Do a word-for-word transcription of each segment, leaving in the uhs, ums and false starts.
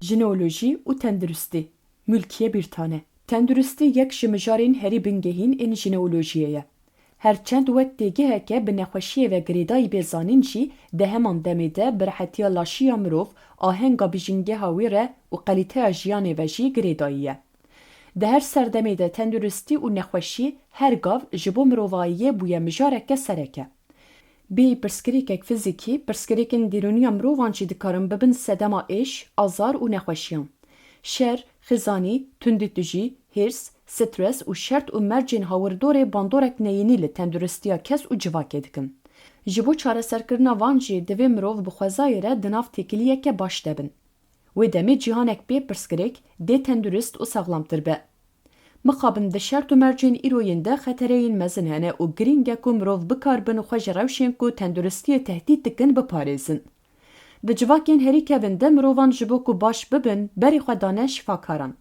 Jineolojî û tenduristî. Mulkiye Bîrtane. Tenduristî yek ji mijarên herî bingehîn ên jineolojiyê ye. Her çend wek têgiheke bi nexweşiyê ve girêdayî bê zanîn jî, di heman demê de bi rehetiya laşiya mirov, ahenga bijîngeha wî re û qelîteya jiyanê ve jî girêdayî ye. Di her serdemê de tenduristî û nexweşî her gav ji bo mirovahiyê bûye mijareke sereke. Bêyî pirsgirêkek fizîkî, pirsgirêkên dîrûniya mirovan jî dikarin bibin sedema êş, azar û nexweşiyan. Şer, xizanî, tundîtijî, hîrs, stres û şert û mercên hawirdorê bandorek neyînî li tenduristiya kes û civakê dikin. Ji bo çareserkirina van jî divê mirov bi xwezayê re di nav têkiliyeke baş de bin. Wê demê cîhanek bê pirsgirêk, dê tendurist û saxlamtir be. Mixabin di şert û mercên îroyên de xetereyên mezin hene û girîng e ku mirov bikaribin xwe ji rewşên ku tenduristiyê tehdît dikin biparêzin. Di civakên herî kevin de mirovan ji bo ku baş bibin, berê xwe dane şifakaran.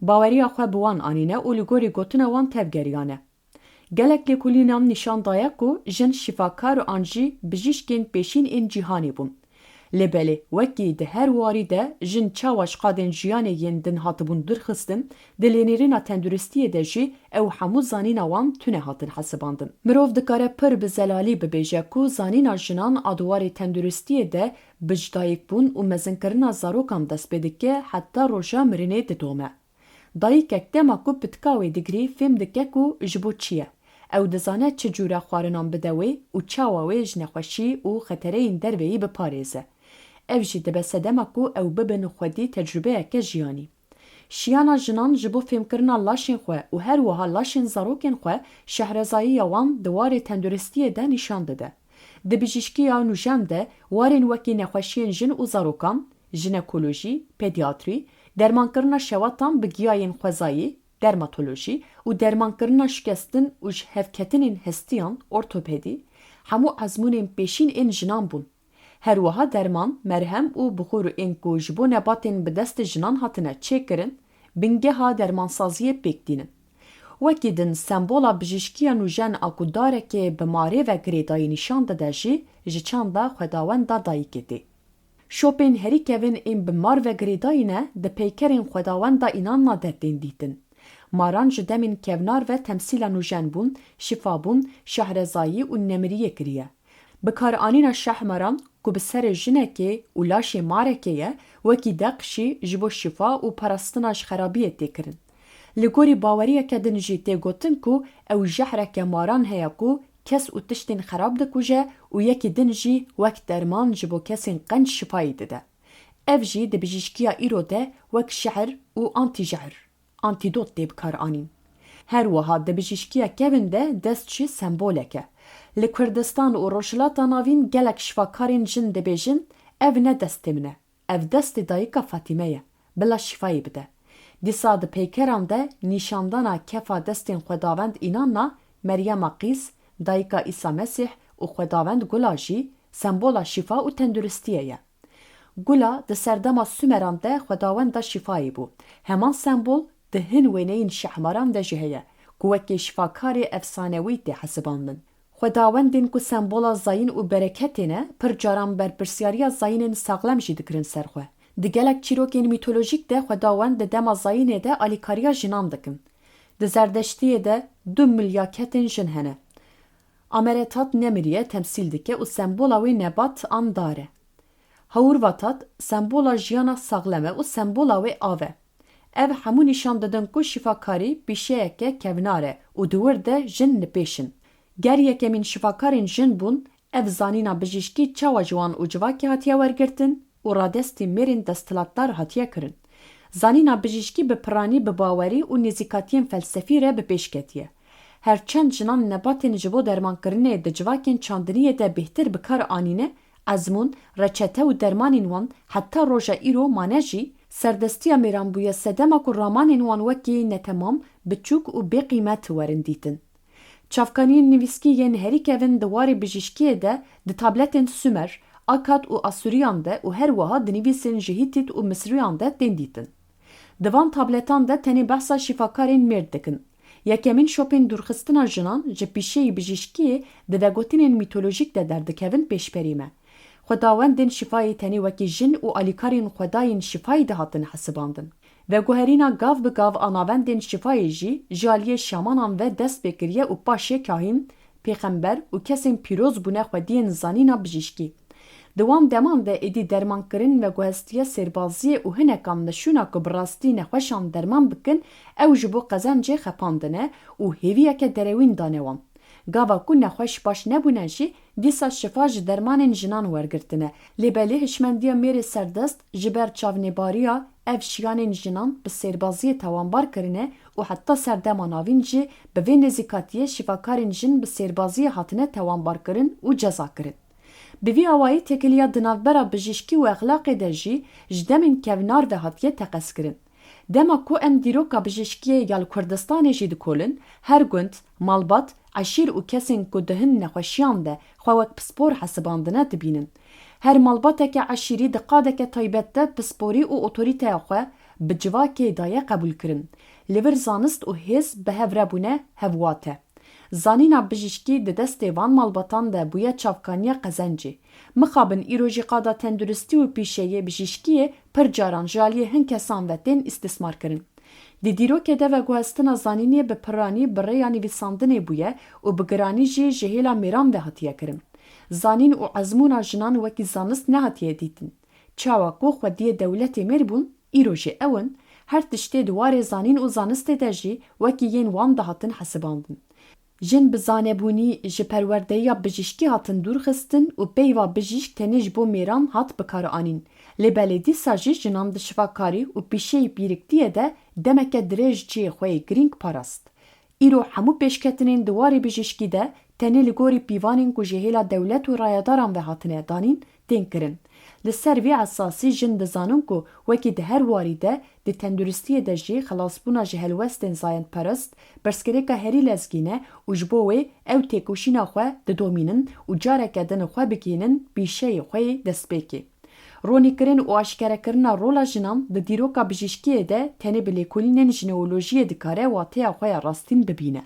Baweriya xwe bi wan anîne û li gorî gotina wan tevgeriyane. Gelek lêkolînan nîşan daye ku jin şîfakar an jî bijîşkên pêşîn ên cîhanê bûn. Lê belê, wekî di her warî de jin çawa ji qadên jiyanê yên din hatibûn dûrxistin, di lênêrîna tenduristiyê de jî ew hemû zanîna wan tune hatin hesibandin. Mirov dikare pir bi zelalî bibêje ku zanîna jinan a di warê tenduristiyê de bi ji dayikbûn û mezinkirina zarokan dest pê dike heta roja mirinê didome. Dayikek dema ku pitika wê digirî fêm dike ku ji bo çi ye. Ew dizane çi cûre xwarinan bide wê û çawa wê ji nexweşî û xetereyên derveyî biparêze. Ev jî dibe sedema ku ew bibin xwedî tecrûbeyeke jiyanî. Şiyana jinan ji bo fêmkirina laşên xwe û her wiha laşên zarokên xwe şehrezayiya wan di warê tenduristiyê de nîşan dide. Di bijîşkiya nûjen de warên wekî nexweşiyên jin û zarokan, jinekolojî, pediatrî, dermankirina şewatan bi giyayên xwezayî, dermatolojî, û dermankirina şikestin û ji hevketinên hestiyan, ortopedî, hemû ezmûnên pêşîn ên jinan bûn. Her wiha derman, merhem û bixûr ên ku ji bo nebatên bi destê jinan hatine çêkirin, bingeha dermansaziyê pêk tînin. Wekî din sembola bijîşkiya nûjen a ku darekê bi marê ve girêdayî nîşan dide jî ji çanda xwedawenda dayikê tê. Şopên herî kevin ên bi mar ve girêdayî ne di peykerên xwedawenda înanna de tên dîtin. Maran ji demên kevnar ve temsîla nûjen bûn, şifa bûn, şehrezayî û nemiriyê kiriye. Bikaranîna şehmaran ku bi serê jinekê û laşê marekê ye, wekî deq jî ji bo şifa û parastina ji xerabiyê tê kirin. Li gorî baweriyeke din jî tê gotin ku ew jehreke maran heye ku kes û tiştên xerab dikuje û yekî din jî wek derman ji bo kesên qenc şifayî dide. Ev jî di bijîşkiya îro de wek şehr û antîjehr, antîdot tê bikaranîn. Her wiha di bijîşkiya kevin de dest ji sembolek e. Li Kurdistan û Rojhilata Navîn gelek şifakarên jin dibêjin, ev ne destê min e. Ev destê dayika Fatîme ye. Bila şîfayê bide. Dîsa di peykeran de nîşandana kefa destên Xwedawend înanna Meryema Qîs, dayika Îsa Mesîh û Xwedawend Gula jî sembola şîfa û tenduristiyê ye. Gula di serdema Sumeran de xwedawenda şîfayê bû. Heman sembol di hin wêneyên şehmaran de jî heye, ku wekî şifakarê efsanewî tê hesibandin. Xwedawendên ku sembola zayîn û bereketê ne, pir caran berpirsyariya zayînên saxlem jî digirin ser xwe. Di gelek çîrokên mîtolojîk de xwedawend di dema zayînê de alîkariya jinan dikin. Di Zerdeştiyê de du milyaketên jin hene. Ameretat nemiriye temsîl dike û sembola wê nebat an dar e. Hawurvatat sembola jiyana saxlem e û sembola wê av e. Ev hemû nîşan didin ku şifakarî pîşeyeke kevnar e û di wir de jin li pêş in. Ger yekemîn şifakarên jin bûn, ev zanîna bijîşkî çawa ji wan û civakê hatiye wergirtin û radestî mêrên desthilatdar hatiye kirin? Zanîna bijîşkî bi piranî bi bawerî û nêzîkatiyên felsefî re bi pêş ketiye. Her çend jinan nebatên ji bo dermankirinê di civakên çandiniyê de bêhtir bi kar anîne, ezmûn, reçete û dermanên wan heta roja îro mane jî, serdestiya mêran bûye sedema ku ramanên wan wekî netemam, biçûk û bêqîmet werin dîtin. Çavkaniyên nivîskî yên herî kevin di warê bijîşkiyê de di tabletên Sumer, Akad û Asûriyan de û her wiha di nivîsên ji Hîtît û Misriyan de tên dîtin. Di van tabletan de tenê behsa şîfakarên mêrd dikin. Yekemîn şopên dûrxistina jinan ji pîşeyî bijîşkiyê di vegotinên mîtolojîk de derdikevin pêşberî me. Xwedawendên şifayê tenê wekî jin û alîkarên xwedayên şifayê dihatin hesibandin. Veguherîna gav bi gav a navendên şifayê jî ji aliyê şamanan ve dest pê kiriye û paşê kahîn, pêxember û kesên pîroz bûne xwediyên zanîna bijîşkî. Di wan deman de êdî dermankirin veguhestiye sêrbaziyê û hinekan nişûna ku bi rastî nexweşan derman bikin, ew ji bo qezencê xepandine û hêviyeke derewîn dane wan. Gava ku nexweş baş nebûne jî, dîsa şifa ji dermanên jinan wergirtine. Lê belê hişmendiya mêrê serdest ji ber çavnêbariya ev şiyanên jinan bi sêrbaziyê tawanbar kirine û heta serdema navîn jî bi vê nêzîkatiyê şifakarên jin bi sêrbaziyê hatine tawanbarkirin û cezakirin. Bi vî awayî têkiliya di navbera bijîşkî û exlaqê de jî ji demên kevnar ve hatiye teqezkirin. Dema ku em dîroka bijîşkiyê ya li Kurdistanê jî dikolin, her gund, malbat, eşîr û kesên ku di hin nexweşiyan de xwe wek pispor hesibandine dibînin. Her malbateke eşîrî di qadeke taybet de pisporî û otorîteya xwe bi civakê daye qebûlkirin. Li vir zanist û hêz bi hev re bûne hevwate. Zanîna bijîşkî di destê van malbatan de bûye çavkaniya qezencê. Mixabin îro jî qada tenduristî û pîşeyê bijîşkiyê pir caran ji aliyê hin kesan ve tên îstismarkirin. Di dîrokê de veguhestina zanînê bi piranî bi rêya nivîsandinê bûye û bi giranî jî ji hêla mêran ve hatiye kirin. Zanîn û ezmûna jinan wekî zanist nehatiye dîtin. Çawa ku xwediyê dewletê mêr bûn, îro jî ew in, her tiştê di warê zanîn û zanistê de jî wekî yên wan dihatin hesibandin. Jin bi zanebûnî ji perwerdeyiya bijîşkî hatin dûr xistin û peyva bijîşk tenê ji bo mêran hat bikaranîn. Lê belê dîsa jî jinan di şifakarî û pîşeyî pîriktiyê de demeke dirêj cihê xwe yê girîng parast. Îro hemû pêşketinên di warê bijîşkî de tenê li gorî pîvanên ku ji hêla dewlet û rayedaran ve hatine danîn, tên kirin. Li ser vê esasî jin dizanin ku wekî di her warî de di tenduristiyê de jî xelasbûna ji helwestên zayendperest pirsgirêka herî lezgîn e û ji bo wê ew têkoşîna xwe didomînin û careke din xwe bigihînin pîşeyê xwe yê destpêkê. Ronîkirin û aşkerekirina rola jinan di dîroka bijîşkiyê de tenê bi lêkolînên jineolojiyê dikare wateya xwe ya rastîn bibîne.